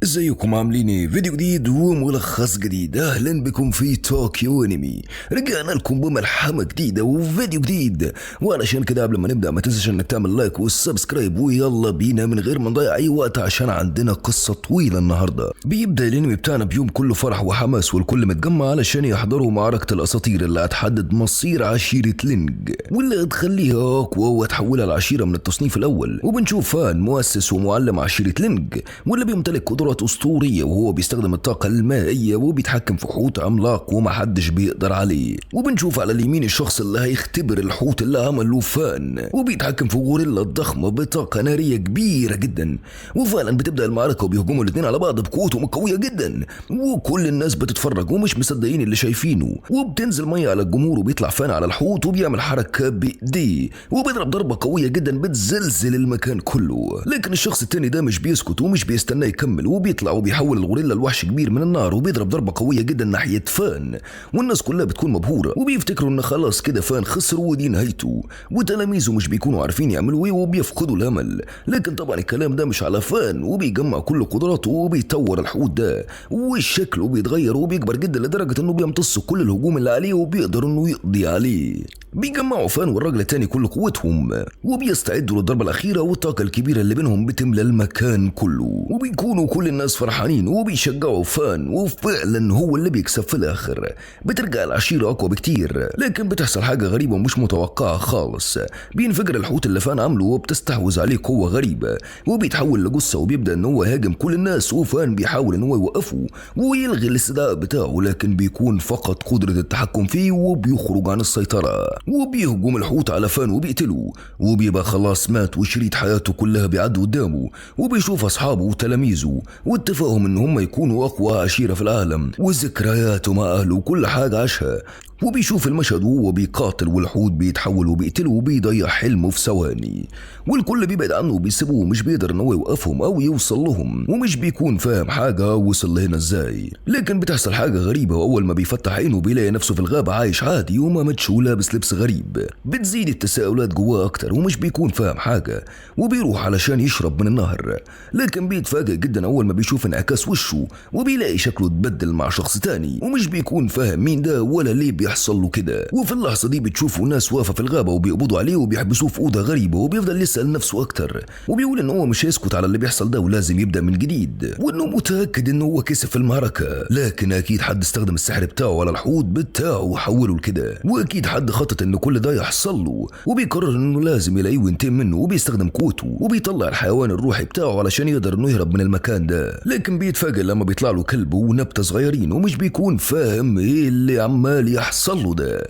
ازيكم عاملين ايه؟ فيديو جديد وملخص جديد. اهلا بكم في طوكيو انمي. رجعنا لكم بملحمه جديدة وفيديو جديد، وعلشان كده قبل ما نبدا ما تنساش انك تعمل like وال subscribe، ويلا بينا من غير ما نضيع اي وقت عشان عندنا قصة طويلة النهارده. بيبدا الانمي بتاعنا بيوم كله فرح وحماس، والكل متجمع علشان يحضروا معركة الاساطير اللي هتحدد مصير عشيره لينج واللي هتخليها اقوى وتحولها لعشيره من التصنيف الاول. وبنشوف فان مؤسس ومعلم عشيره لينج واللي بيمتلك قدرات اسطورية، وهو بيستخدم الطاقة المائية وبيتحكم في حوت عملاق ومحدش بيقدر عليه. وبنشوف على اليمين الشخص اللي هيختبر الحوت اللي عمله فان، وبيتحكم في غوريلا الضخمة بطاقة نارية كبيرة جدا. وفعلا بتبدا المعركة وبيهجموا الاثنين على بعض بقوتهم القوية جدا، وكل الناس بتتفرج ومش مصدقين اللي شايفينه. وبتنزل مية على الجمهور وبيطلع فان على الحوت وبيعمل حركة بايديه وبيضرب ضربه قوية جدا بتزلزل المكان كله. لكن الشخص التاني ده مش بيسكت ومش بيستناه يكمل، وبيطلع وبيحول الغوريلا لوحش كبير من النار وبيضرب ضربه قوية جدا ناحية فان، والناس كلها بتكون مبهوره وبيفتكروا ان خلاص كده فان خسر ودي نهايته، وتلاميذه مش بيكونوا عارفين يعملوا ايه وبيفقدوا الامل. لكن طبعا الكلام ده مش على فان، وبيجمع كل قدراته وبيطور الحوت ده وشكله بيتغير وبيكبر جدا لدرجة انه بيمتص كل الهجوم اللي عليه وبيقدر انه يقضي عليه. بيجمعوا فان والراجل التاني كل قوتهم وبيستعدوا للضربه الاخيرة، والطاقة الكبيرة اللي بينهم بتملى المكان كله، وبيكونوا كل الناس فرحانين وبيشجعوا فان، وفعلا هو اللي بيكسب في الاخر. بترجع العشيرة اقوى بكتير، لكن بتحصل حاجة غريبة ومش متوقعه خالص. بينفجر الحوت اللي فان عامله وبتستحوذ عليه قوة غريبة وبيتحول لجثه، وبيبدا ان هو يهاجم كل الناس، وفان بيحاول ان هو يوقفه ويلغي الاستدعاء بتاعه، لكن بيكون فقد قدره التحكم فيه وبيخرج عن السيطرة، وبيهجم الحوت على فان وبيقتله، وبيبقى خلاص مات وشريط حياته كلها بيعدي قدامه. وبيشوف اصحابه وتلاميذه واتفاقهم ان هم يكونوا اقوى عشيره في العالم، وذكرياته مع اهله وكل حاجة عاشها. وبيشوف المشهد وهو بيقاتل والحوت بيتحول وبيقتله وبيضيع حلمه في ثواني، والكل بيبعد عنه وبيسيبوه، ومش بيقدر ان هو يوقفهم او يوصل لهم، ومش بيكون فاهم حاجة وصل لهنا ازاي. لكن بتحصل حاجة غريبة، واول ما بيفتح عينه بيلاقي نفسه في الغابة عايش عادي وما ماتش ولابس لبس غريب. بتزيد التساؤلات جواه اكتر ومش بيكون فاهم حاجة، وبيروح علشان يشرب من النهر، لكن بيتفاجئ جدا اول ما بيشوف انعكاس وشه وبيلاقي شكله اتبدل مع شخص تاني، ومش بيكون فاهم مين ده ولا ليه بيحصل له كده. وفي اللحظة دي بتشوفوا ناس واقفة في الغابة وبيقبضوا عليه وبيحبسوه في اوضة غريبة، وبيفضل يسال نفسه اكتر وبيقول ان هو مش هيسكت على اللي بيحصل ده ولازم يبدا من جديد، وانه متاكد ان هو كسب في المعركة، لكن اكيد حد استخدم السحر بتاعه على الحوت بتاعه وحوله لكده، واكيد حد خطط ان كل ده يحصل له. وبيقرر انه لازم يلاقيه وينتقم منه، وبيستخدم قوته وبيطلع الحيوان الروحي بتاعه علشان يقدر انه يهرب من المكان ده. لكن بيتفاجئ لما بيطلع له كلب ونبته صغيرين، ومش بيكون فاهم ايه اللي عمال يحصل له ده،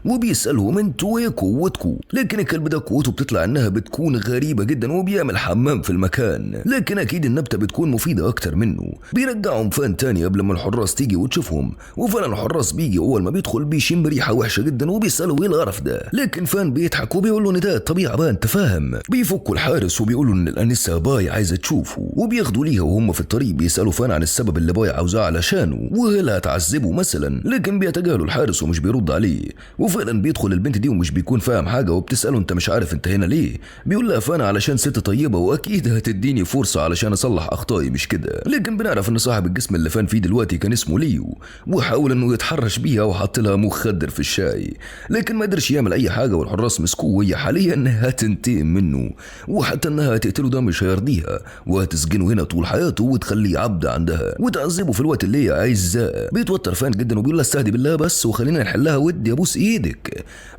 وبيسألهم انتوا ايه قوتكوا؟ لكن الكلب ده قوته بتطلع انها بتكون غريبة جدا وبيعمل حمام في المكان، لكن اكيد النبتة بتكون مفيدة اكتر منه. بيرجعهم فان تاني قبل ما الحراس تيجي وتشوفهم، وفعلا الحراس بيجي اول ما بيدخل بيشم ريحة وحشة جدا وبيسأله ايه القرف ده، لكن فان بيضحك وبيقول له ان ده الطبيعة بقى انت فاهم. بيفكوا الحارس وبيقولوا ان الانسة باي عايزة تشوفه، وبياخدوا ليها وهم في الطريق بيسألوا فان عن السبب اللي باي عاوزاه علشانه وهل هتعذبه مثلا، لكن بيتجاهلوا الحارس ومش بيرد عليه. وفعلا بيدخل البنت دي ومش بيكون فاهم حاجة، وبتساله انت مش عارف انت هنا ليه؟ بيقول لها فانا علشان ست طيبة واكيد هتديني فرصة علشان اصلح اخطائي مش كده. لكن بنعرف ان صاحب الجسم اللي فان فيه دلوقتي كان اسمه ليو، وحاول انه يتحرش بيها وحط لها مخدر في الشاي، لكن ما قدرش يعمل اي حاجة والحراس مسكوه، وهي حاليا هتنتقم منه، وحتى انها هتقتله ده مش هيرضيها، وهتسجنه هنا طول حياته وتخليه عبد عندها وتعذبه في الوقت اللي هي عايزاه. بيتوتر فان جدا وبيقول لها استهدي بالله بس وخلينا نحلها ودي ابوس ايدك.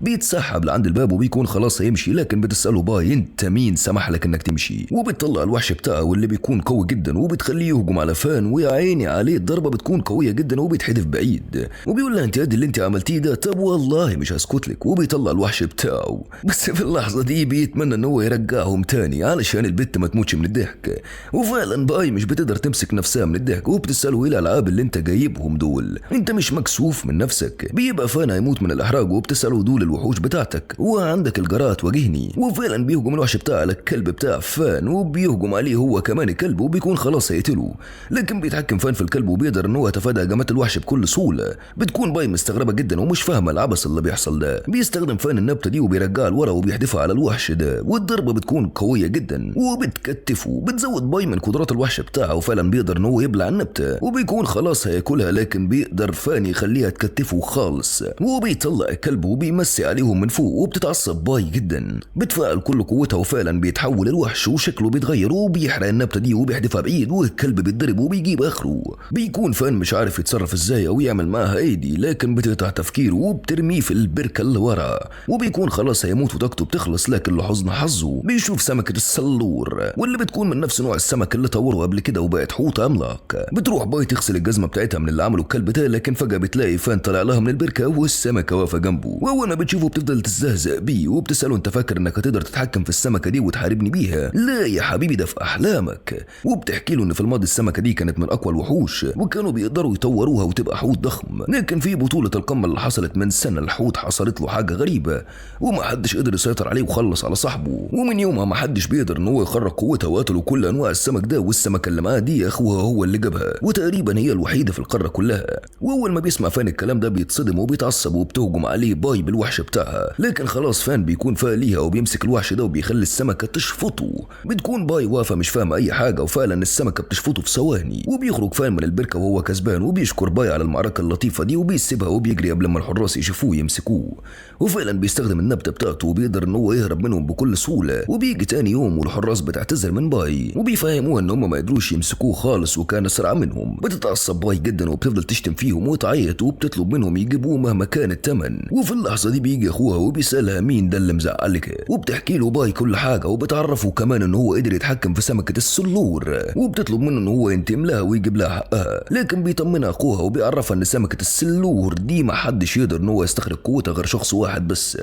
بيتسحب لعند الباب وبيكون خلاص هيمشي، لكن بتساله باي انت مين سمح لك انك تمشي؟ وبتطلع الوحش بتاعه واللي بيكون قوي جدا وبتخليه يهجم على فان، ويا عيني عليه الضربة بتكون قوية جدا وبيتحدف بعيد، وبيقول لها انت قد اللي انت عملتيه ده، طب والله مش هسكت لك، وبيطلع الوحش بتاعه. بس في اللحظة دي بيتمنى ان هو يرجعهم تاني علشان البت ما تموتش من الضحك، وفعلا باي مش بتقدر تمسك نفسها من الضحك وبتساله ايه الالعاب اللي انت جايبهم دول، انت مش مكسوف من نفسك؟ بيبقى فان هيموت من الاحراج وبتساله دول الوحوش بتاعتك وعندك الجراءة تواجهني؟ وفعلا بيهجم الوحش بتاعه على الكلب بتاع فان، وبيهجم عليه هو كمان الكلب، وبيكون خلاص هيقتله، لكن بيتحكم فان في الكلب وبيقدر ان هو يتفادى هجمات الوحش بكل سهولة. بتكون باي مستغربه جدا ومش فاهمه العبث اللي بيحصل ده. بيستخدم فان النبتة دي وبيرجعها لورا وبيحدفها على الوحش ده، والضربه بتكون قوية جدا وبتكتفه. بتزود باي من قدرات الوحش بتاعه، وفعلا بيقدر ان هو يبلع النبتة وبيكون خلاص هياكلها، لكن بيقدر فان يخليها تكتفه خالص، وبيطلع الكلب وبيمسي عليهم من فوق. وبتتعصب باي جدا، بتفعل كل قوتها، وفعلا بيتحول الوحش وشكله بيتغير وبيحرق النبتة دي وبيحدفها بعيد، والكلب بيتضرب وبيجيب اخره. بيكون فان مش عارف يتصرف ازاي او يعمل معاها ايدي، لكن بتقطع تفكيره وبترميه في البركة اللي ورا، وبيكون خلاص هيموت وطاقته بتخلص. لكن لحزن حظه بيشوف سمكة السلور، واللي بتكون من نفس نوع السمك اللي طوره قبل كده وبقت حوت عملاق. بتروح باي تغسل الجزمة بتاعتها من اللي عمله الكلب ده، لكن فجاة بتلاقي فان طلع لها من البركة والسمكه واقفة جنبه، واول ما بتشوفه بتفضل تستهزئ بيه وبتساله انت فاكر انك هتقدر تتحكم في السمكة دي وتحاربني بيها؟ لا يا حبيبي ده في احلامك. وبتحكي له ان في الماضي السمكة دي كانت من اقوى الوحوش وكانوا بيقدروا يطوروها وتبقى حوت ضخم، لكن في بطوله القمه اللي حصلت من سنة الحوت حصلت له حاجة غريبة ومحدش قدر يسيطر عليه وخلص على صاحبه، ومن يومها محدش بيقدر ان هو يخرج قوتها وقتلوا كل انواع السمك ده، والسمكه اللي معاه دي اخوها هو اللي جابها وتقريبا هي الوحيدة في القارة كلها. واول ما بيسمع فان الكلام ده بيتصدم وبيتعصب وبتهجم عليه باي بالوحش بتاعها، لكن خلاص فان بيكون فاق ليها وبيمسك الوحش ده وبيخلي السمكة تشفطه. بتكون باي واقفة مش فاهمه اي حاجة، وفعلا السمكة بتشفطه في ثواني. وبيخرج فان من البركة وهو كسبان، وبيشكر باي على المعركة اللطيفة دي وبيسيبها وبيجري قبل ما الحراس يشوفوه يمسكوه. وفعلا بيستخدم النبتة بتاعته وبيقدر ان هو يهرب منهم بكل سهولة. وبيجي تاني يوم والحراس بتعتذر من باي وبيفهموها ان هم ما قدروش يمسكوه خالص وكان اسرع منهم. بتتعصب باي جدا وبتفضل تشتم فيهم وتعيط وبتطلب منهم يجيبوه مهما كان الثمن. وفي اللحظة دي بيجي اخوها وبيسالها مين ده اللي مزعلك، وبتحكي له باي كل حاجة وبتعرفه كمان ان هو قدر يتحكم في سمكة السلور، وبتطلب منه ان هو ينتقم لها ويجيب لها حقها. لكن بيطمنها اخوها وبيعرفها ان سمكة السلور دي ما حدش يقدر ان هو يستخرج قوتها غير شخص واحد بس،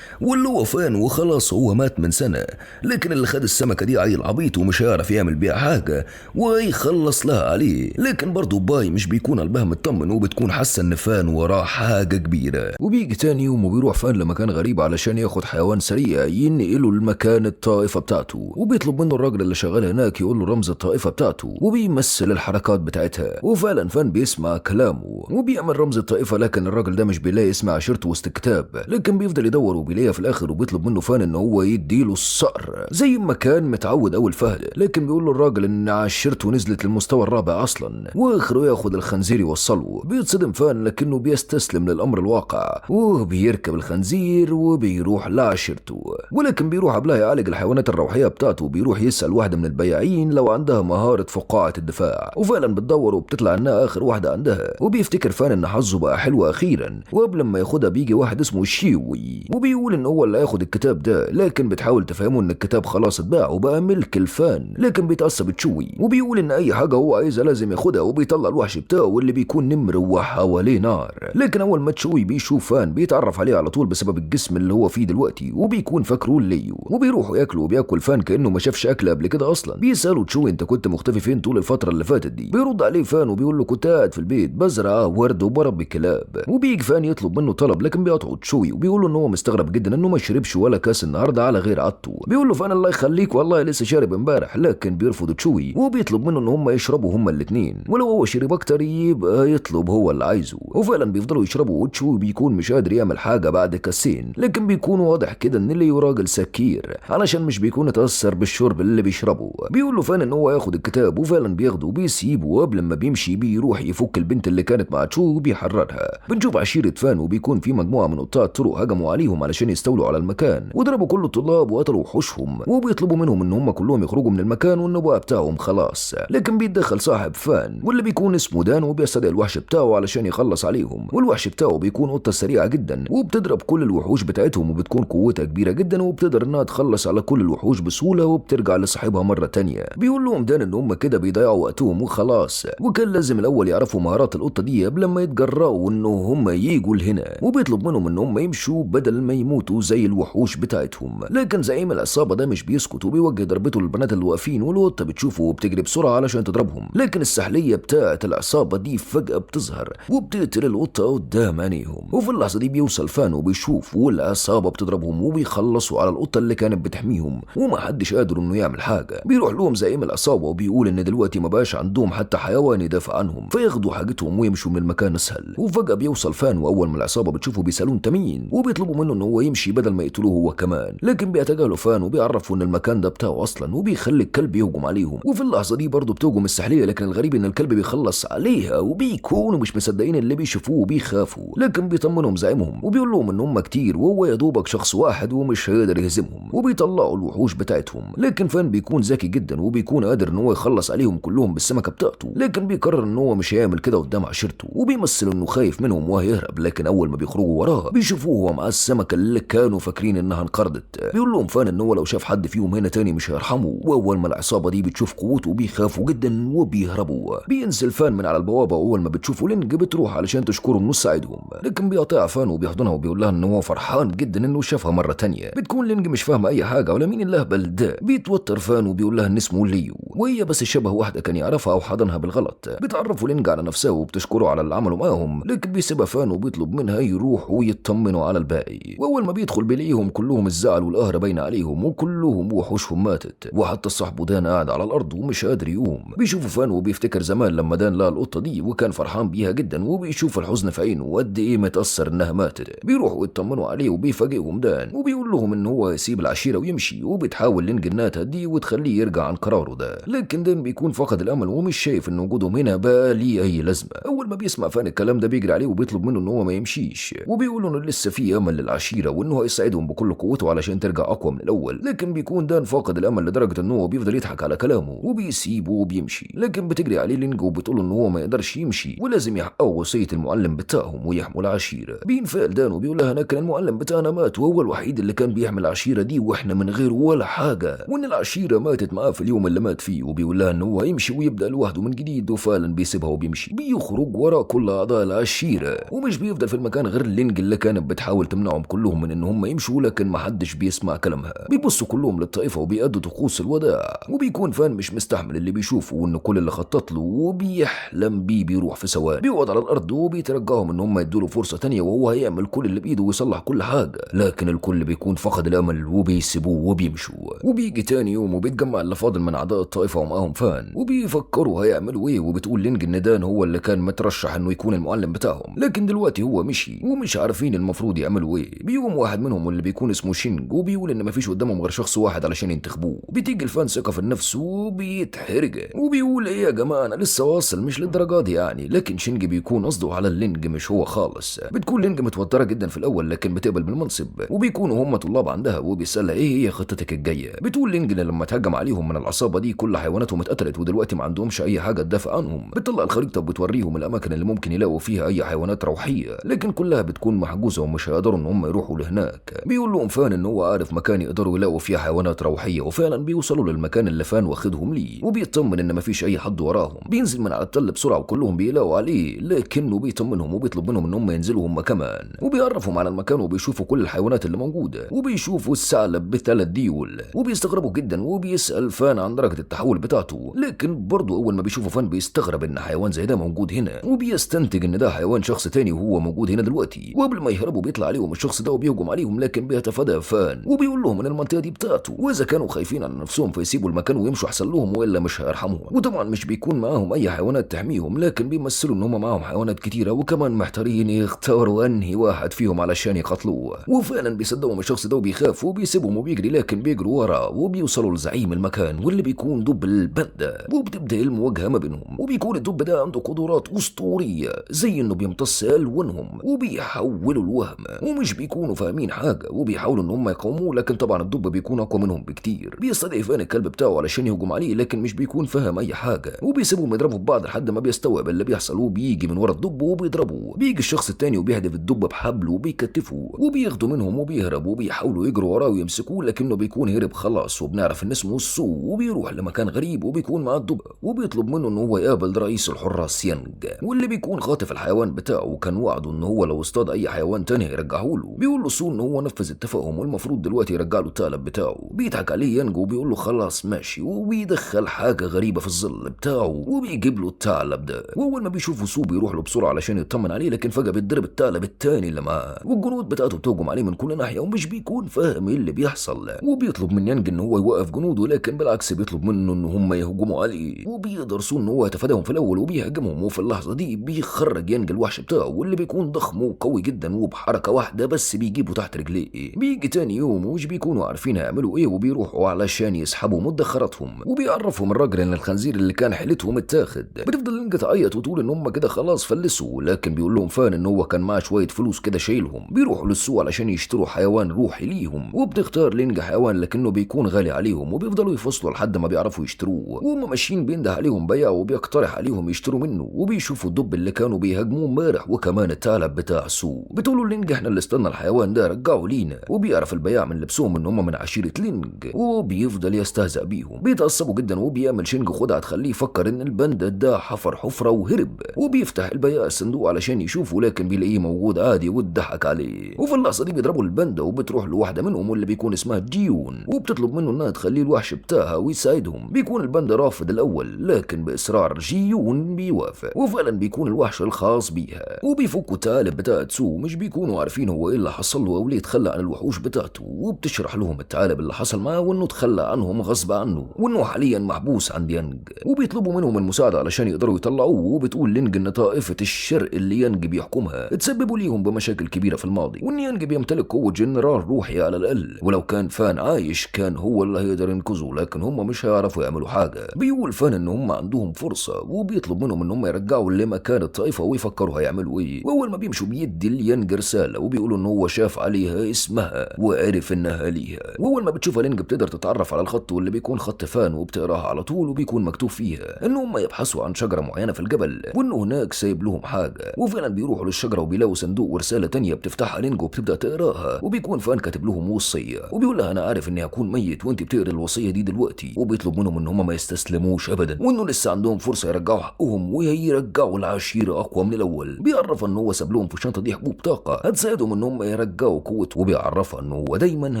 واللي هو فان، وخلاص هو مات من سنة، لكن اللي خد السمكة دي عيل عبيط ومش هيعرف يعمل بيها حاجة ويخلص لها عليه. لكن برضه باي مش بيكون قلبها مطمن وبتكون حاسه ان فان وراه حاجة كبيرة. وبيجي تاني يوم وبيروح فان لمكان غريب علشان ياخد حيوان سريع ينقله لمكان الطائفة بتاعته، وبيطلب منه الراجل اللي شغال هناك يقول له رمز الطائفة بتاعته وبيمثل الحركات بتاعتها. وفعلا فان بيسمع كلامه وبيعمل رمز الطائفة، لكن الراجل ده مش بيلاقي اسم عشيرته وسط الكتاب، لكن بيفضل يدور وبيلاقيها في الاخر. وبيطلب منه فان ان هو يديله الصقر زي ما كان متعود اول فهد، لكن بيقول له الراجل ان عشيرته نزلت للمستوى الرابع اصلا، واخره ياخد الخنزير يوصله. بيتصدم فان لكنه بيستسلم للامر الواقع وبيركب الخنزير وبيروح لعشيرته، ولكن بيروح قبلها يعالج الحيوانات الروحية بتاعته، وبيروح يسال واحدة من البياعين لو عندها مهارة فقاعة الدفاع، وفعلا بتدور وبتطلع انها اخر واحدة عندها. وبيفتكر فان ان حظه بقى حلو اخيرا، وقبل ما ياخدها بيجي واحد اسمه شيوي وبيقول ان هو اللي هياخد الكتاب ده، لكن بتحاول تفهمه ان الكتاب خلاص اتباع وبقى ملك الفان، لكن بيتعصب تشوي وبيقول ان اي حاجة هو عايزها لازم ياخدها، وبيطلع الوحش بتاعه واللي بيكون نمر وحواليه نار. لكن اول ما تشوي بيشوف فان بيتعرف عليه على طول بسبب الجسم اللي هو فيه دلوقتي، وبيكون فاكره ليو، وبيروحوا ياكلوا وبياكل فان كانه ما شافش اكل قبل كده اصلا. بيسالوا تشوي انت كنت مختفي فين طول الفترة اللي فاتت دي؟ بيرد عليه فان وبيقول له كنت قاعد في البيت بزرع ورد وبربي كلاب. وبيجي فان يطلب منه طلب، لكن بيقطعه تشوي وبيقول له ان هو مستغرب جدا انه ما شربش ولا كاس النهارده على غير عادته. بيقول له فان الله يخليك والله لسه شارب امبارح، لكن بيرفض تشوي وبيطلب منه ان هم يشربوا هما الاثنين، ولو هو شرب اكتر يبقى يطلب هو اللي عايزه. وفعلا بيفضلوا يشربوا وتشوي بيكون مش قادر يعمل حاجة بعد كاسين، لكن بيكون واضح كده ان ليو راجل سكير علشان مش بيكون اتاثر بالشرب اللي بيشربه. بيقول له فان ان هو ياخد الكتاب، وفعلا بياخده وبيسيبه، وقبل ما بيمشي بيروح يفك البنت اللي كانت مع تشوي وبيحررها. بنشوف عشيره فان وبيكون في مجموعة من قطاع الطرق هجموا عليهم علشان يستولوا على المكان، وضربوا كل الطلاب وقتلوا وحوشهم، وبيطلبوا منهم ان هم كلهم يخرجوا من المكان والنبوة بتاعهم خلاص. لكن بيتدخل صاحب فان واللي بيكون اسمه دان وبيستدعي الوحش بتاعه علشان يخلص عليهم، والوحش بتاعه بيكون قطة سريعة جدا وبتضرب كل الوحوش بتاعتهم وبتكون قوتها كبيرة جدا وبتقدر انها تخلص على كل الوحوش بسهولة وبترجع لصاحبها مرة تانية. بيقول لهم دان ان هم كده بيضيعوا وقتهم وخلاص، وكان لازم الاول يعرفوا مهارات القطة دي قبل ما يتجرأوا ان هم ييجوا لهنا، وبيطلب منهم ان هم يمشوا بدل ما يموتوا زي الوحوش بتاعتهم. لكن زعيم العصابة ده مش بيسكت وبيوجه ضربته للبنات اللي واقفين، والقطه بتشوفه وبتجري بسرعة علشان تضربهم، لكن السحليه بتاعه العصابة دي فجاة بتظهر وبتقتل القطة قدام عينيهم. وفي اللحظة دي دي بيوصل فان وبيشوف والعصابه بتضربهم وبيخلصوا على القطة اللي كانت بتحميهم ومحدش قادر انه يعمل حاجة. بيروح لهم زعيم العصابة وبيقول ان دلوقتي ما بقاش عندهم حتى حيوان يدافع عنهم، فياخدوا حاجتهم ويمشوا من المكان اسهل. وفجاة بيوصل فان، واول ما العصابة بتشوفه بيسالوه انت مين، وبيطلبوا منه ان هو يمشي بدل ما يقتلوه هو كمان، لكن بيتجاهلوا فان وبيعرفوا ان المكان ده بتاعه اصلا، وبيخلي الكلب يهجم عليهم. وفي اللحظة دي برضه بتهجم السحليه، لكن الغريب ان الكلب بيخلص عليها وبيكونوا مش مصدقين اللي بيشوفوه وبيخافوا، لكن بيطمنهم زعيمهم وبيقول لهم ان هم كتير وهو يا دوبك شخص واحد ومش هيقدر يهزمهم، وبيطلعوا الوحوش بتاعتهم. لكن فان بيكون ذكي جدا وبيكون قادر ان هو يخلص عليهم كلهم بالسمكه بتاعته، لكن بيقرر ان هو مش هيعمل كده قدام عشيرته، وبيمثل انه خايف منهم وهيهرب. لكن اول ما بيخرجوا وراه بيشوفوه هو معاه السمكة اللي كانوا فاكرين انها انقرضت. بيقول لهم فان ان هو لو شاف حد فيهم هنا تاني مش هيرحمه، واول ما العصابة دي بتشوف قوته بيخافوا جدا وبيهربوا. بينزل فان من على البوابة، واول ما بتشوفه لينج بتروح علشان تشكره انه ساعدهم، لكن بيقطع فان وبيحضنها وبيقول لها ان هو فرحان جدا انه شافها مرة تانية. بتكون لينج مش فاهمه اي حاجة ولا مين الاهبل ده. بيتوتر فان وبيقول لها ان اسمه ليو، وهي بس شبه واحدة كان يعرفها او حضنها بالغلط. بتعرفوا لينج على نفسها وبتشكره على اللي عمله معاهم، لكن بيسيبها فان وبيطلب منها يروحوا ويطمنوا على الباقي. واول ما بيدخل بيلاقيهم كلهم الزعل والقهر باين عليهم وكلهم وحوشهم ماتت، وحتى صاحبه دان قاعد على الارض ومش قادر يقوم. بيشوفوا فان وبيفتكر زمان لما دان لقى القطة دي وكان فرحان بيها جدا، وبيشوف الحزن في عينه وقد ايه متاثر انها ماتت. بيروحوا يطمنوا عليه وبيفاجئهم دان وبيقول لهم ان هو يسيب العشيرة ويمشي، وبتحاول لينج انها تهديه وتخليه يرجع عن قراره ده، لكن دان بيكون فقد الامل ومش شايف ان وجودهم هنا بقى ليه اي لازمه. اول ما بيسمع فان الكلام ده بيجري عليه وبيطلب منه ان هو ما يمشيش، وبيقول انه لسه في امل للعشيره وانه هيساعدهم بكل قوته علشان ترجع اقوى من الاول. لكن بيكون دان فاقد الامل لدرجة ان هو بيفضل يضحك على كلامه وبيسيبه وبيمشي. لكن بتجري عليه لينج وبتقول ان هو ما يقدرش يمشي ولازم يحققوا وصية المعلم بتاعهم ويحموا العشيرة. بينفعل دان وبيقول لها لكن المعلم بتاعنا مات وهو الوحيد اللي كان بيحمي العشيرة دي واحنا من غيره ولا حاجة، وان العشيرة ماتت معاه في اليوم اللي مات فيه. وبيقول لها ان هو هيمشي ويبدا لوحده من جديد، وفعلا بيسيبها وبيمشي. بيخرج ورا كل اعضاء العشيرة ومش بيفضل في المكان غير لينج اللي كانت بتحاول تمنعهم كلهم من ان هم يمشوا، لكن محدش بيسمع كلامها. بيبصوا كلهم للطائفه وبيأدوا طقوس الوداع، وبيكون فان مش مستحمل اللي بيشوفه وان كل اللي خطط له وبيحلم بيه بيروح في سواد. بيقعد على الارض وبيترجاهم ان هم يدوا له فرصة تانية وهو هيعمل كل اللي بايده ويصلح كل حاجة، لكن الكل بيكون فقد الامل وبيسيبوه وبيمشوا. وبيجي تاني يوم وبيتجمع اللي فاضل من اعضاء الطائفة ومعاهم فان، وبيفكروا هيعملوا ايه. وبتقول لينج ان دان هو اللي كان مترشح انه يكون المعلم بتاعهم، لكن دلوقتي هو مشي ومش عارفين المفروض يعملوا ايه. بيقوم واحد منهم واللي بيكون اسمه شينج وبيقول ان مفيش قدامهم غير شخص واحد علشان ينتخبوه. بتيجي الفان ثقة في النفس وبيتحرج وبيقول ايه يا جماعة انا لسه واصل مش للدرجة دي يعني، لكن شينج بيكون قصده على اللينج مش هو خالص. بتكون لينج متوترة جدا في الاول لكن بتقبل بالمنصب، وبيكونوا هم طلاب عندها وبيسالها ايه هي خطتك الجاية. بتقول لينج ان لما تهجم عليهم من العصابة دي كل حيواناتهم اتقتلت ودلوقتي ما عندهمش اي حاجة تدافع عنهم. بتطلع الخريطة وبتوريهم الاماكن اللي ممكن يلاقوا فيها اي حيوانات روحية، لكن كلها بتكون محجوزة ومش هيقدروا ان هم يروحوا لهناك. بيقول لهم فان ان هو عارف مكان يقدروا يلاقوا فيه حيوانات روحية، وفعلا بيوصلوا للمكان اللي فان واخدهم ليه، وبيطمن ان مفيش اي حد وراهم. بينزل من على التل بسرعة وكلهم بيلاقوا عليه، لكنه بيطمنهم وبيطلب منهم ان هم ينزلوا هم كمان، وبيعرفهم على المكان وبيشوفوا كل الحيوانات اللي موجودة، وبيشوفوا الثعلب بثلاث ديول وبيستغربوا جدا. وبيسال فان عن درجه التحول بتاعته، لكن برضه اول ما بيشوفوا فان بيستغرب ان حيوان زي ده موجود هنا، وبيستنتج ان ده حيوان شخص تاني وهو موجود هنا دلوقتي. وقبل ما يهربوا بيطلع عليهم الشخص ده وبيهجم عليهم، لكن بيتفادى فان وبيقول لهم ان المنطقة دي بتاعته، واذا كانوا خايفين على نفسهم فيسيبوا المكان ويمشوا احسن لهم والا مش هيرحمهم. وطبعا مش بيكون معاهم اي حيوانات تحميهم، لكن بيمثلوا ان هم معاهم حيوانات كتيرة وكمان محتارين يختاروا انهي واحد فيهم علشان يقتلوه. وفعلا بيصدقهم الشخص ده وبيخاف وبيسيبهم وبيجري، لكن بيجروا وراه وبيوصلوا لزعيم المكان واللي بيكون دب الباندا، وبتبدا المواجهة ما بينهم. وبيكون الدب ده عنده قدرات اسطورية زي انه بيمتص الوانهم وبيحولوا الوهم، ومش بيكونوا فاهمين حاجة وبيحاولوا ان هم يقاوموه، لكن طبعا الدب بيكون اقوى منهم بكتير. بيستدعي فان الكلب بتاعه علشان يهجم عليه، لكن مش بيكون فاهم اي حاجة، وبيسيبهم يضربوا في بعض لحد ما بيستوعب اللي بيحصل وبيجي من ورا الدب وبيضربه. بيجي الشخص التاني وبيهدف الدب بحبل وبيكتفه وبياخدوا منهم وبيهرب، وبيحاولوا يجروا وراه ويمسكوه لكنه بيكون هرب خلاص، وبنعرف ان اسمه سو. وبيروح لمكان غريب وبيكون مع الدب وبيطلب منه ان هو يقابل رئيس الحراس يانج واللي بيكون خاطف الحيوان بتاعه، وكان وعده ان هو لو اصطاد اي حيوان تاني هيرجعه له. بيقول له سو ان هو نفذ اتفاقهم والمفروض دلوقتي يرجع له الثعلب بتاعه. بيضحك عليه يانج وبيقول له خلاص ماشي، وبيدخل حاجة غريبة في الظل بتاعه وبيجيب له الثعلب ده. واول ما بيشوفه سو بيروح له بسرعة علشان يطمن عليه، لكن فجاة بيتضرب الثعلب التاني التاني اللي معاه، والجنود بتاعته بتهجم عليه من كل ناحية ومش بيكون فاهم ايه اللي بيحصل. وبيطلب من يانج ان هو يوقف جنوده، لكن بالعكس بيطلب منه ان هم يهجموا عليه، وبيقدر سو ان هو يتفاداهم في الاول وبيهاجمهم. وفي اللحظة دي بيخرج يانج الوحش بتاعه واللي بيكون ضخم وقوي جدا، وبحركه واحدة بس بيجيبه تحت رجليه. بيجي تاني يوم ومش بيكونوا عارفين هيعملوا ايه، وبيروحوا علشان يسحبوا مدخراتهم، وبيعرفهم الراجل ان الخنزير اللي كان حيلتهم اتاخد. بتفضل لينج تعيط وتقول ان هم كده خلاص فلسوا، لكن بيقول لهم فان ان هو كان معاه شوية فلوس كده شايلهم. بيروحوا للسوق علشان يشتروا حيوان روحي ليهم، وبتختار لينج حيوان لكنه بيكون غالي عليهم، وبيفضلوا يفصلوا لحد ما بيعرفوا يشتروه. وهم ماشيين بينده عليهم بياع وبيقترح عليهم يشتروا منه، وبيشوفوا الدب اللي كانوا بيهاجموه امبارح وكمان الثعلب بتاع سو. بتقولوا لينج احنا اللي استنى الحيوان ده رجعوا لينا، وبيعرف البياع من لبسهم ان هم من عشيره لينج، وبيفضل يستهزأ بيهم. بيتعصبوا جدا وبيعمل شينج خدعه تخليه يفكر ان الباندا ده حفر حفره وهرب، وبيفتح البياع الصندوق علشان يشوفه، لكن بيلاقيه موجود عادي واتضحك عليه. وفي اللحظة دي بيضربوا الباندا وبتروح لواحدة منهم واللي بيكون اسمها جيون، وبتطلب منه انها تخليه الوحش بتاعها ويساعدهم. بيكون الباندا رافض الاول، لكن باصرار جيون بيوافق، وفعلا بيكون الوحش الخاص بيها. وبيفكوا الثعالب بتاعت سو، مش بيكونوا عارفين هو ايه اللي حصل له او ليه اتخلى عن الوحوش بتاعته، وبتشرح لهم الثعالب اللي حصل معاه وانه اتخلى عنهم غصب عنه، وانه حاليا محبوس عند يانج، وبيطلبوا منهم المساعدة علشان يقدروا يطلعوه. وبتقول لينج ان طائفة الشرق اللي يانج بيحكمها اتسببوا ليهم بمشاكل كبيرة في الماضي، وان يانج بيمتلك قوة جنرال روحي على الاقل، ولو كان فان عايش كان هو اللي هيقدر ينقذه، لكن هم مش هيعرفوا يعملوا حاجة. بيقول فان ان هم عندهم فرصة، وبيطلب منهم ان هم يرجعوا لمكان الطائفة ويفكروا هيعملوا ايه. واول ما بيمشوا بيدي ليانج رسالة وبيقولوا ان هو شاف عليها اسمها وعرف انها ليها. واول ما بتشوفها لينج بتقدر تتعرف على الخط واللي بيكون خط فان، وبتقراها على طول، وبيكون مكتوب فيها ان هم يبحثوا عن شجرة معينة في الجبل، وانه هناك سايب لهم حاجة. وفعلا بيروحوا للشجره وبيلاقوا صندوق ورسالة تانية بتفتحها لينج وبتبدا تقراها، وبيكون فان كاتب لهم وصية وبيقول لها انا عارف اني هكون ميت وانت بتقري الوصية دي دلوقتي، وبيطلب منهم ان هم ما يستسلموش ابدا، وانه لسه عندهم فرصة يرجعوا حقهم ويرجعوا العشيرة اقوى من الاول. بيعرفها ان هو ساب لهم في الشنطة دي حبوب طاقة هتساعدهم ان هم يرجعوا قوته، وبيعرفها ان هو دايما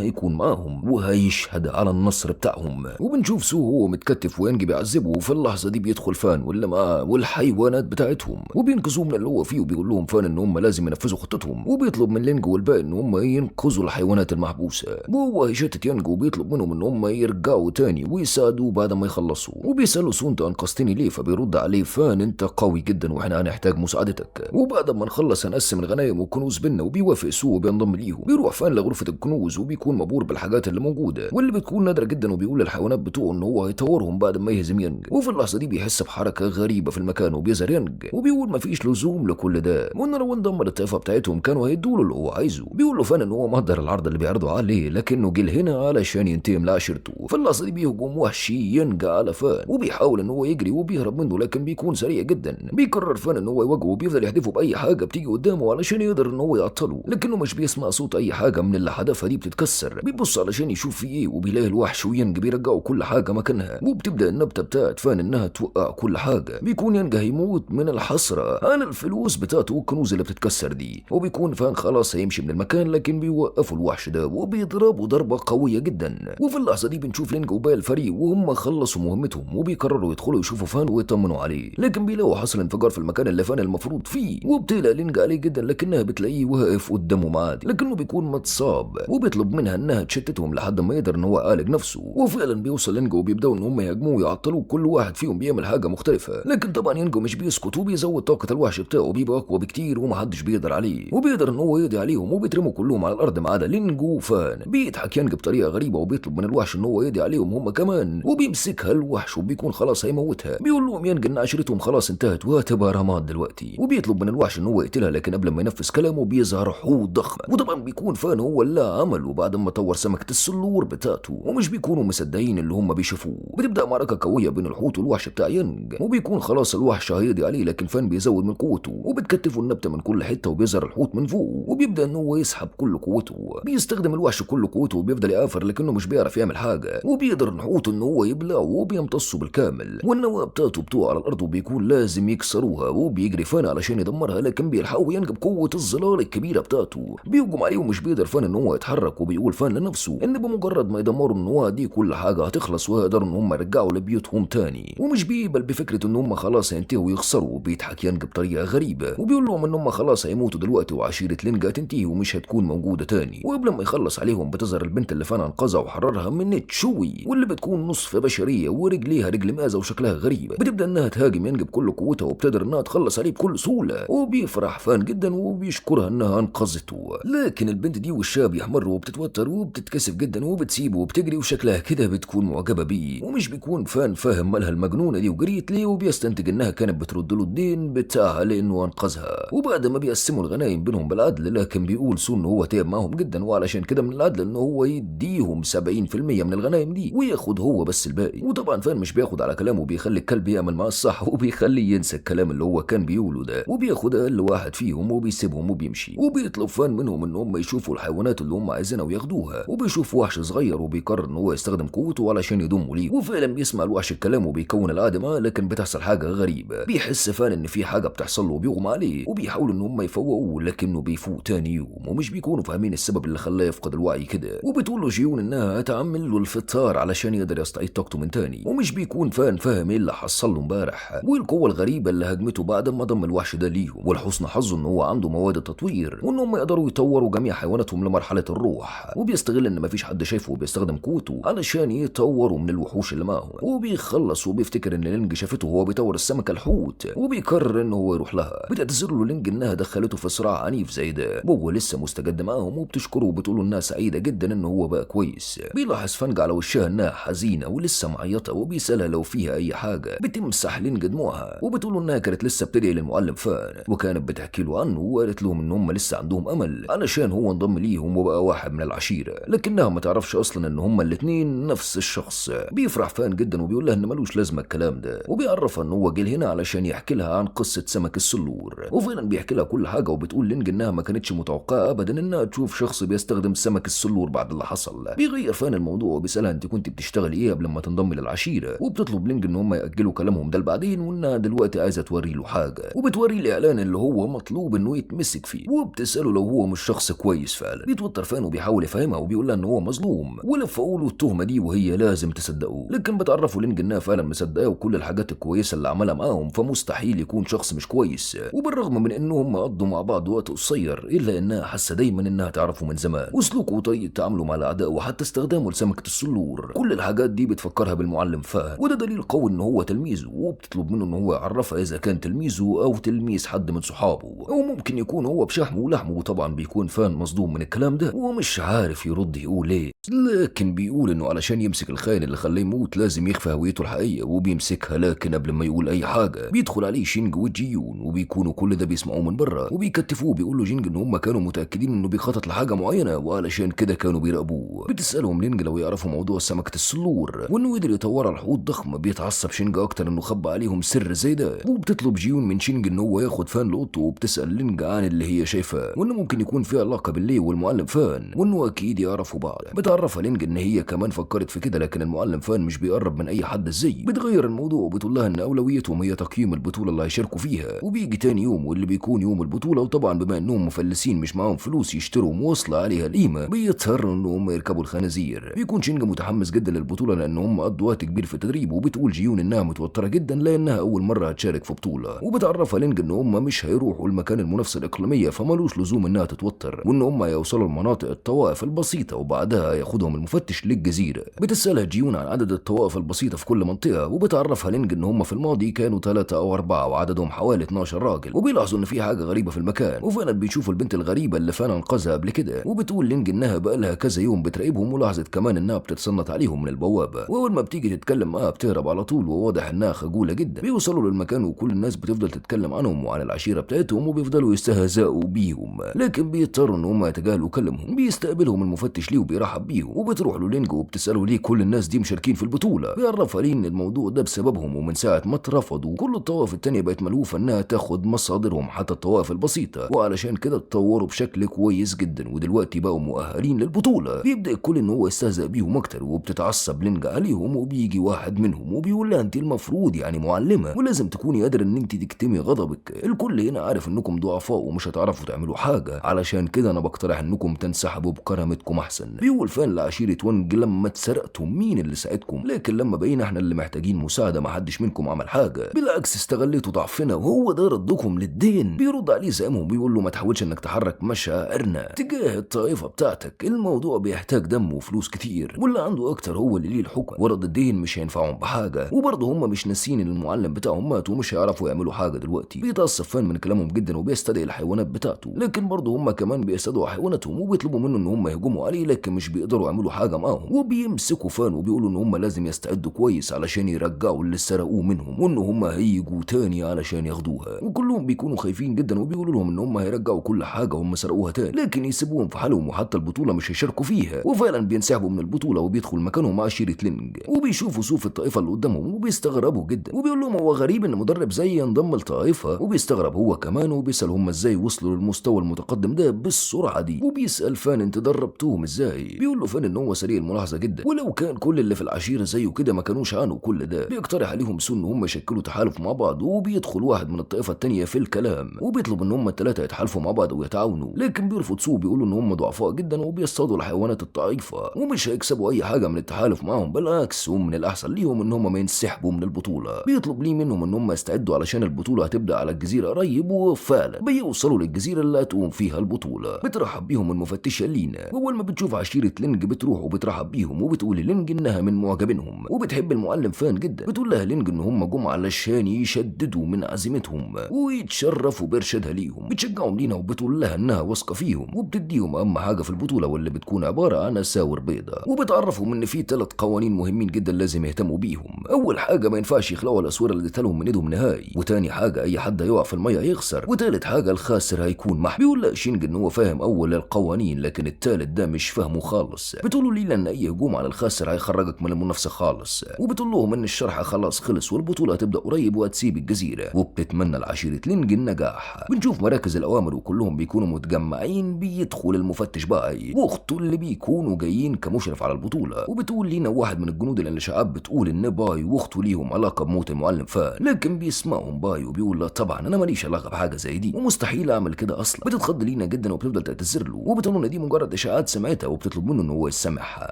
هيكون معاهم وهيشهد على النصر بتاعهم. وبنشوف سو هو متكتف ويانج بيعذبه، وفي اللحظة دي بيدخل فان واللي معاه والحيوانات بتاعتهم وبينقذوه من اللي هو فيه، وبيقول لهم فان ان هم لازم ينفذوا خطتهم، وبيطلب من لينج والباقي ان هم ينقذوا الحيوانات المحبوسه. وهو هيشتت يانج وبيطلب منهم ان هم يرجعوا تاني ويساعدوه بعد ما يخلصوا. وبيسالوا سو انت انقذتني ليه؟ فبيرد عليه فان انت قوي جدا واحنا هنحتاج مساعدتك، وبعد ما نخلص هنقسم الغنايم والكنوز بينا. وبيوافق سو وبينضم ليهم. بيروح فان لغرفة الكنوز وبيكون مبهور بالحاجات اللي موجودة واللي بتكون نادرة جدا، وبيقول للحيوانات بتوعه ان هو هيطورهم بعد ما يهزم يانج. وفي اللحظة دي بيحس بحركة غريبة في المكان وبيظهر يانج وبيقول مفيش لزوم لكل ده، وان لو انضم للطائفه بتاعتهم كانوا هيدوا له اللي هو عايزه. بيقول له فان ان هو مقدر العرض اللي بيعرضه عليه، لكنه جه هنا علشان ينتقم لعشيرته. في اللحظة دي بيهجم وحشي يانج على فان وبيحاول ان هو يجري وبيهرب منه، لكن بيكون سريع جدا. بيقرر فان ان هو يواجهه وبيفضل يحدفه باي حاجة بتيجي قدامه علشان يقدر ان هو يعطله، لكنه مش بيسمع صوت اي حاجة من اللي حدفها دي بتتكسر. بيبص علشان يشوف في ايه وبيلاقي الوحش ويانج بيرجعوا كل حاجة مكانها، وبتبدا النبتة بتاعت فان انها توقع كل حاجة. بيكون يانج هيموت من الحسرة على الفلوس بتاعته والكنوز اللي بتتكسر دي، وبيكون فان خلاص هيمشي من المكان، لكن بيوقفوا الوحش ده وبيضربوا ضربه قوية جدا. وفي اللحظة دي بنشوف لينج وباقي الفريق وهم خلصوا مهمتهم، وبيقرروا يدخلوا يشوفوا فان ويطمنوا عليه، لكن بيلاقوا حصل انفجار في المكان اللي فان المفروض فيه، وبتقلق لينج عليه جدا، لكنها بتلاقيه واقف قدامه عادي، لكنه بيكون متصاب، وبيطلب منها انها تشتتهم لحد ما يقدر ان هو يعالج نفسه. وفعلا بيوصل لينج وبيبداوا ان هم يهاجموه ويعطلوه، كل واحد فيهم بيعمل حاجة مختلفة، لكن طبعا يانج مش بيسكت وبيزود طاقة الوحش بتاعه وبيبقى اقوى بكتير ومحدش بيقدر عليه، وبيقدر ان هو يقضي عليهم وبيترموا كلهم على الارض ما عدا لينج وفان. بيضحك يانج بطريقة غريبة وبيطلب من الوحش ان هو يقضي عليهم هم كمان، وبيمسكها الوحش وبيكون خلاص هيموتها. بيقول لهم يانج ان عشرتهم خلاص انتهت وهتبقى رماد دلوقتي، وبيطلب من الوحش ان هو يقتلها، لكن قبل ما ينفذ كلامه بيظهر حوت ضخم، وطبعا بيكون فان هو اللي عمله بعد ما طور سمكة السلور بتاعته، ومش بيكونوا مصدقين اللي هم بيشوفوه. بتبدا معركة قوية بين الحوت والوحش بتاع يانج، وبيكون خلاص الوحش هيقضي عليه، لكن فان بيزود من قوته وبتكتفه النبتة من كل حتة، وبيظهر الحوت من فوق وبيبدا ان هو يسحب كل قوته. بيستخدم الوحش كل قوته وبيفضل يعافر، لكنه مش بيعرف يعمل حاجة، وبيقدر الحوت ان هو يبلعه وبيمتصه بالكامل، والنواه بتاعته بتقع على الارض وبيكون لازم يكسروها، وبيجري فان علشان يدمرها، لكن بيلحقه يانج بقوة الظلال الكبيرة بتاعته. بيهجم عليه ومش بيقدر فان ان هو يتحرك، وبيقول فان لنفسه ان بمجرد ما يدمروا النواة دي كل حاجة هتخلص وهيقدروا ان هم يرجعوا لبيوتهم تاني، ومش بيقبل بفكره ان هم خلاص هينتهوا ويخسروا. بيضحك يانج بطريقة غريبة وبيقول لهم ان هم خلاص هيموتوا هيموتوا دلوقتي وعشيره لينج هتنتهي ومش هتكون موجودة تاني. وقبل ما يخلص عليهم بتظهر البنت اللي فان انقذها وحررها من تشوي، واللي بتكون نصف بشرية ورجليها رجل مازه وشكلها غريب. بتبدا انها تهاجم يانج بكل قوتها وبتقدر انها تخلص عليه بكل سهولة، وبيفرح فان جدا وبيشكرها انها انقذته. لكن البنت دي وشها بيحمر وبتتوتر وبتتكسف جدا وبتسيبه وبتجري، وشكلها كده بتكون معجبه بيه، ومش بيكون فان فاهم مالها المجنونة دي وجريت ليه، وبيستنتج انها كانت بترد له الدين بتاعها لانه انقذها. وبعد ما بيقسموا الغنايم بينهم بالعدل، لكن بيقول سو ان هو تعب معاهم جدا، وعلشان كده من العدل ان هو يديهم 70% من الغنايم دي وياخد هو بس الباقي. وطبعا فان مش بياخد على كلامه، وبيخلي الكلب يعمل معاه الصح وبيخليه ينسى الكلام اللي هو كان بيقوله ده، وبياخد اقل واحد فيهم وبيسيبهم وبيمشي. وبيطلب فان منهم ان هم يشوفوا الحيوانات اللي هم عايزينها وياخدوها، وبيشوف وحش صغير وبيقرر ان هو يستخدم قوته علشان يضمه ليه، وفعلا بيسمع الوحش الكلام وبيكون العقد معاه. لكن بتحصل حاجة غريبة، بيحس فان ان في حاجة بتحصل له وبيغمى عليه، وبيحاولوا ان هم يفوقوه لكنه بيفوق تاني يوم، ومش بيكونوا فاهمين السبب اللي خلاه يفقد الوعي كده. وبتقول له جيون انها هتعمل له الفطار علشان يقدر يستعيد طاقته من تاني، ومش بيكون فان فاهم ايه اللي حصل له امبارح والقوه الغريبة اللي هجمته بعد ما ضم الوحش ده ليهم. ولحسن حظه ان هو عنده مواد التطوير وان هم يقدروا يطوروا جميع حيواناتهم لمرحلة الروح، وبيستغل ان مفيش حد شايفه وبيستخدم قوته علشان يطوروا من الوحوش اللي معاهم. وبيخلص وبيفتكر ان لينج شافته وهو بيطور السمكة الحوت، وبيقرر ان هو يروح لها. بتعتذر له لينج انها دخلته في صراع عنيف زي ده وهو لسه مستجد معاهم، وبتشكره وبتقول انها سعيدة جدا ان هو بقى كويس. بيلاحظ فانج على وشها انها حزينة ولسه معيطه، وبيسالها لو فيها اي حاجة. بتمسح لينج دموعها وبتقول له انها كانت لسه بتدعي للمعلم فان، وكانت بتحكي له عنه وقالت لهم ان هم لسه عندهم امل علشان هو انضم ليهم وبقى واحد من العشيرة، لكنها ما تعرفش اصلا ان هم الاثنين نفس الشخص. بيفرح فان جدا وبيقول لها ان ملوش لازمه الكلام ده، وبيعرفها ان هو جه هنا علشان يحكي لها عن قصة سمك السلور، وفعلا بيحكي لها كل حاجة. وبتقول لينج انها ما كانتش متوقعه ابدا انها تشوف شخص بيستخدم سمك السلور بعد اللي حصل. بيغير فان الموضوع وبيسالها انت كنت بتشتغلي ايه قبل ما تنضمي للعشيره، وبتطلب لينج ان هم ياجلوا كلامهم ده لبعدين، وانها دلوقتي عايزه توري له حاجة، وبتوري الاعلان اللي هو مطلوب انه يتمسك فيه، وبتساله لو هو مش شخص كويس فعلا. بيتوتر فان وبيحاول يفهمها وبيقول لها ان هو مظلوم ولفقوا له التهمة دي وهي لازم تصدقه، لكن بتعرفوا لينج انها فعلا مصدقاه وكل الحاجات الكويسة اللي عملها معاهم، فمستحيل يكون شخص مش كويس. وبالرغم من انهم قضوا مع بعض وقت قصير الا انها حاسه دايما انها تعرفه من زمان، وسلوكه وطريقه تعامله مع الاعداء وحتى استخدامه لسمكه السلور، كل الحاجات دي بتفكرها بالمعلم فان، وده دليل قوي ان هو تلميذه. وبتطلب منه ان هو يعرفها اذا كان تلميذه او تلميذ حد من صحابه، او ممكن يكون هو بشحمه ولحمه. وطبعا بيكون فان مصدوم من الكلام ده ومش عارف يرد يقول ايه، لكن بيقول انه علشان يمسك الخاين اللي خلاه يموت لازم يخفي هويته الحقيقية، وبيمسكها. لكن قبل ما يقول اي حاجة بيدخل عليه شينج وجيون، وبيكونوا كل ده بيسمعوه من بره وبيكتفوه. بيقول له جينج ان هم كانوا متاكدين انه بيخطط لحاجة معينة وعلشان كده كانوا بيراقبوه. بتسالهم لينج لو يعرفوا موضوع سمكة السلور وانه قدر يطورها لحوت ضخم. بيتعصب شينج اكتر انه خبى عليهم سر زي ده، وبتطلب جيون من شينج ان هو ياخد فان لاوضته، وبتسال لينج عن اللي هي شايفاه وانه ممكن يكون في علاقة باللي والمعلم فان وانه اكيد يعرفوا بعض. بتعرفها لينج ان هي كمان فكرت في كده، لكن المعلم فان مش بيقرب من اي حد ازاي. بتغير الموضوع وبتقول لها ان اولويتهم هي تقييم البطولة اللي هيشاركوا فيها. وبيجي تاني يوم واللي بيكون يوم البطولة، وطبعا بما انهم مفلسين مش معاهم فلوس يشتروا مواصلة عليها القيمة، بيضطروا ان هم يركبوا الخنازير. بيكون شينج متحمس جدا للبطولة لان هم قضوا وقت كبير في التدريب، وبتقول جيون انها متوترة جدا لانها اول مرة هتشارك في بطوله. وبتعرفها لينج ان هم مش هيروحوا لمكان المنافسة الاقليمية فمالوش لزوم انها تتوتر، وان هم هيوصلوا لمناطق الطوائف البسيطة وبعدها ياخدهم المفتش للجزيرة. بتسالها جيون عن عدد الطوائف البسيطة في كل منطقة، وبتعرفها لينج ان هم في الماضي كانوا 3 أو 4 وعددهم حوالي 12 راجل. وبيلاحظوا ان في حاجة غريبة في المكان، وفعلا بيشوفوا البنت الغريبة اللي فان انقذها قبل كده. وبتقول لينج انها بقالها كذا يوم بتراقبهم، ولاحظت كمان انها بتتصنت عليهم من البوابة، واول ما بتيجي تتكلم معاها بتهرب على طول، وواضح انها خجولة جدا. بيوصلوا للمكان وكل الناس بتفضل تتكلم عنهم وعن العشيرة بتاعتهم وبيفضلوا يستهزئوا بيهم، لكن بيضطروا ان هم يتجاهلوا كلامهم. بيستقبلهم المفتش ليه وبيرحب بيهم، وبتروح له لينج وبتساله ليه كل الناس دي مشاركين في البطولة. بيعرفها ليه ان الموضوع ده بسببهم، ومن ساعة ما اترفضوا كل الطوائف التانية بقت ملهوفه انها تاخد مصادرهم حتى الطوائف البسيطة، وعلشان كده اتطوروا بشكل كويس جدا ودلوقتي بقوا مؤهلين للبطولة. بيبدا الكل ان هو يستهزأ بيهم اكتر، وبتتعصب لينج عليهم، وبيجي واحد منهم وبيقول لها انت المفروض يعني معلمه ولازم تكوني قادرة ان انت تكتمي غضبك، الكل هنا عارف انكم ضعفاء ومش هتعرفوا تعملوا حاجة، علشان كده انا بقترح انكم تنسحبوا بكرامتكم احسن. بيقول فان لعشيره وانج لما اتسرقتم مين اللي ساعدكم؟ لكن لما بقينا احنا اللي محتاجين مساعدة ما حدش منكم عمل حاجة، بالعكس استغليتوا ضعفنا وهو ده ردكم للدين. بيرد عليه بيزعمهم وبيقول له ما تحاولش انك تحرك مشاعرنا تجاه الطائفة بتاعتك، الموضوع بيحتاج دم وفلوس كتير، واللي عنده اكتر هو اللي ليه الحكم، ورد الدين مش هينفعهم بحاجة، وبرضه هم مش ناسيين ان المعلم بتاعهم مات ومش هيعرفوا يعملوا حاجة دلوقتي. بيتعصب فان من كلامهم جدا وبيستدعي الحيوانات بتاعته، لكن برضه هم كمان بيستدعوا حيواناتهم وبيطلبوا منه ان هم يهجموا عليه، لكن مش بيقدروا يعملوا حاجة معاهم. وبيمسكوا فان وبيقولوا ان هم لازم يستعدوا كويس علشان يرجعوا اللي سرقوه منهم، وان هم هيجوا تاني علشان ياخدوها. وكلهم بيكونوا خايفين جدا وبيقولوا لهم ان هم هيرجعوا كل حاجة هم سرقوها تاني، لكن يسيبوهم في حالهم وحتى البطولة مش هيشاركوا فيها. وفعلا بينسحبوا من البطولة وبيدخل مكانهم عشيره لينج، وبيشوفوا سوف الطائفة اللي قدامهم وبيستغربوا جدا، وبيقول لهم هو غريب ان مدرب زي ينضم لطائفة، وبيستغرب هو كمان وبيسال هم ازاي وصلوا للمستوى المتقدم ده بالسرعة دي. وبيسال فان انت دربتوهم ازاي؟ بيقول له فان ان هو سريع الملاحظة جدا، ولو كان كل اللي في العشيرة زيه كده ما كانوش عانوا كل ده. بيقترح عليهم سو ان هم يشكلوا تحالف مع بعض، وبيدخل واحد من الطائفة الثانية في الكلام وبيطلب ان هم الثلاثة يتحالفوا مع بعض ويتعاونوا، لكن بيرفض سو، بيقولوا ان هم ضعفاء جدا وبيصطادوا الحيوانات الضعيفة ومش هيكسبوا اي حاجة من التحالف معاهم، بالعكس ومن الاحسن ليهم ان هم ما ينسحبوا من البطولة. بيطلب ليه منهم ان هم يستعدوا علشان البطولة هتبدا على الجزيرة قريب، وفعلا بيوصلوا للجزيرة اللي هتقوم فيها البطولة. بترحب بيهم المفتشه لينا، واول ما بتشوف عشيره لينج بتروح وبترحب بيهم وبتقول للينج انها من معجبينهم وبتحب المعلم فان جدا. بتقول لها لينج ان هم جم علشان يشددوا من عزيمتهم ويتشرفوا بارشادها ليهم. بتشجعهم لينا وبتقول لها انها واثقة فيهم، وبتديهم اهم حاجة في البطولة واللي بتكون عبارة عن اساور بيضاء، وبتعرفهم ان في 3 قوانين مهمين جدا لازم يهتموا بيهم. اول حاجة ما ينفعش يخلعوا الاسوره اللي اديتها لهم من ايدهم نهائي، وتاني حاجة اي حد هيقع في المية هيخسر، وتالت حاجة الخاسر هيكون محبوس. بيقول لها شينج ان هو فاهم اول القوانين لكن التالت ده مش فاهمه خالص. بتقول له لينا ان اي هجوم على الخاسر هيخرجك من المنافسة خالص، وبتقول لهم ان الشرح خلاص خلص والبطوله هتبدا قريب وهتسيب الجزيرة، وبتتمنى لعشيره لينج النجاح. بنشوف مراكز الاوامر وكلهم بيكونوا متجمعين. بيدخل المفتش باي واخته اللي بيكونوا جايين كمشرف على البطولة، وبتقول لينا واحد من الجنود اللي الاشاعات بتقول ان باي واخته ليهم علاقة بموت المعلم فان، لكن بيسمعهم باي وبيقول لا طبعا انا ماليش علاقة بحاجة زي دي ومستحيل اعمل كده اصلا. بتتخض لينا جدا وبتفضل تعتذر له وبتقول ان دي مجرد اشاعات سمعتها، وبتطلب منه ان هو يسامحها.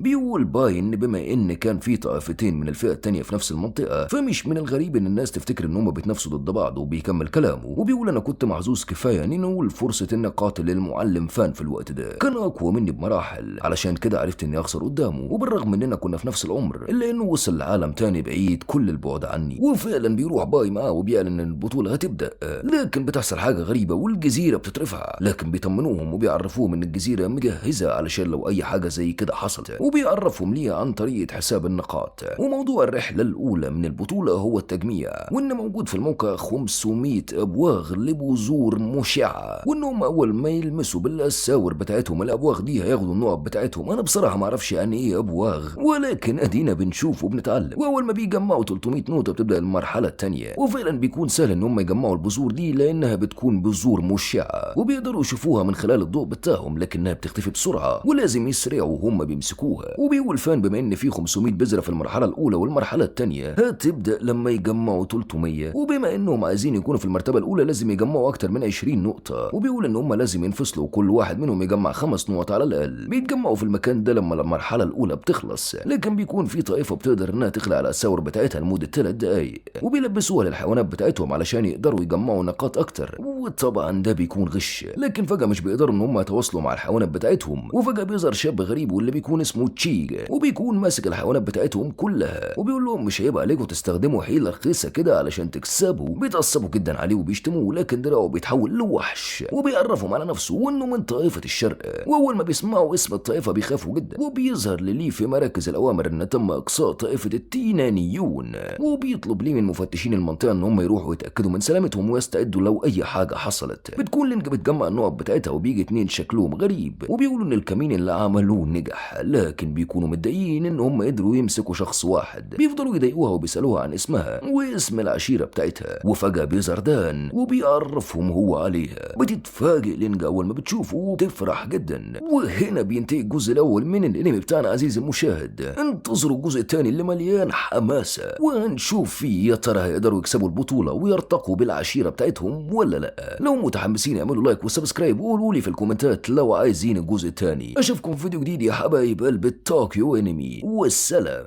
بيقول باي ان بما ان كان في طائفتين من الفئة الثانية في نفس المنطقة فمش من الغريب ان الناس تفتكر ان هم بيتنافسوا ضد بعض. وبيكمل كلامه وبيقول انا كنت محظوظ كفاية اني نقول فرصة ان اقاتل المعلم فان في الوقت ده، كان اقوى مني بمراحل، علشان كده عرفت اني اخسر قدامه، وبالرغم اننا كنا في نفس العمر الا انه وصل لعالم تاني بعيد كل البعد عني. وفعلا بيروح باي معاه وبيعلن ان البطولة هتبدا، لكن بتحصل حاجة غريبة والجزيرة بتترفع، لكن بيطمنوهم وبيعرفوهم ان الجزيرة مجهزة علشان لو اي حاجة زي كده حصلت، وبيعرفهم ليها عن طريقه حساب النقاط. وموضوع الرحلة الاولى من البطولة هو التجميع، وان موجود في الموقع 500 ابواغ لبذور مشعه، وانهم اول ما يلمسوا بالاساور بتاعتهم الابواغ دي هياخدوا النقط بتاعتهم. انا بصراحة ما اعرفش يعني ايه ابواغ، ولكن ادينا بنشوف وبنتعلم. واول ما بيجمعوا 300 نقطة بتبدا المرحلة الثانية، وفعلا بيكون سهل ان هم يجمعوا البذور دي لانها بتكون بذور مشعه وبيقدروا يشوفوها من خلال الضوء بتاعهم، لكنها بتختفي بسرعة ولازم يسرعوا وهم بيمسكوها. وبيقول فان بما ان في 500 بذرة في المرحلة الاولى والمرحلة الثانية هتبدا لما يجمعوا 300، وبما انهم عايزين يكونوا في المرتبة الاولى لازم يجمعوا اكتر من 20 نقطة. وبيقول ان هم لازم ينفصلوا وكل واحد منهم يجمع 5 نقط على الاقل. بيتجمعوا في المكان ده لما المرحلة الاولى بتخلص، لكن بيكون في طائفة بتقدر انها تخلع الاساور بتاعتها لمدة 3 دقائق، وبيلبسوها للحيوانات بتاعتهم علشان يقدروا يجمعوا نقاط اكتر، وطبعا ده بيكون غش. لكن فجاة مش بيقدروا ان هم يتواصلوا مع الحيوانات بتاعتهم، وفجاة بيظهر شاب غريب واللي بيكون اسمه تشيج، وبيكون ماسك الحيوانات بتاعتهم كلها، وبيقول لهم مش هيبقى عليكم تستخدموا حيله رخيصة كده علشان تكسبوا. بيتعصبوا جدا عليه وبيشتموه، لكن دراعه بيتحول لوحش، وبيعرفهم على نفسه وانه من طائفة الشرق. واول ما بيسمعوا اسم الطائفة بيخافوا جدا، وبيظهر للي في مراكز الاوامر ان تم اقصاء طائفة التينانيون، وبيطلب ليه من مفتشين المنطقة ان هم يروحوا يتاكدوا من سلامتهم ويستعدوا لو اي حاجة حصلت. بتكون لينج بتجمع النقط بتاعتها، وبيجي 2 شكلهم غريب وبيقولوا ان الكمين اللي عملوه نجح، لكن بيكونوا متضايقين ان هم قدروا يمسكوا شخص واحد. بيفضلوا يضايقوها وبيسالوها عن اسمها واسم العشيرة بتاعتها، وفجاة بيظهر دان وبيعرفهم هو عليها. بتتفاجئ لينج اول ما بتشوفه وبتفرح جدا. وهنا بينتهي الجزء الاول من الانمي بتاعنا عزيزي المشاهد. انتظروا الجزء الثاني اللي مليان حماسه، وهنشوف فيه يا ترى هيقدروا يكسبوا البطولة ويرتقوا بالعشيره بتاعتهم ولا لا. لو متحمسين اعملوا like و subscribe وقولوا لي في الكومنتات لو عايزين الجزء الثاني. اشوفكم في فيديو جديد يا حبايب قلب الطوكيو انمي، والسلام.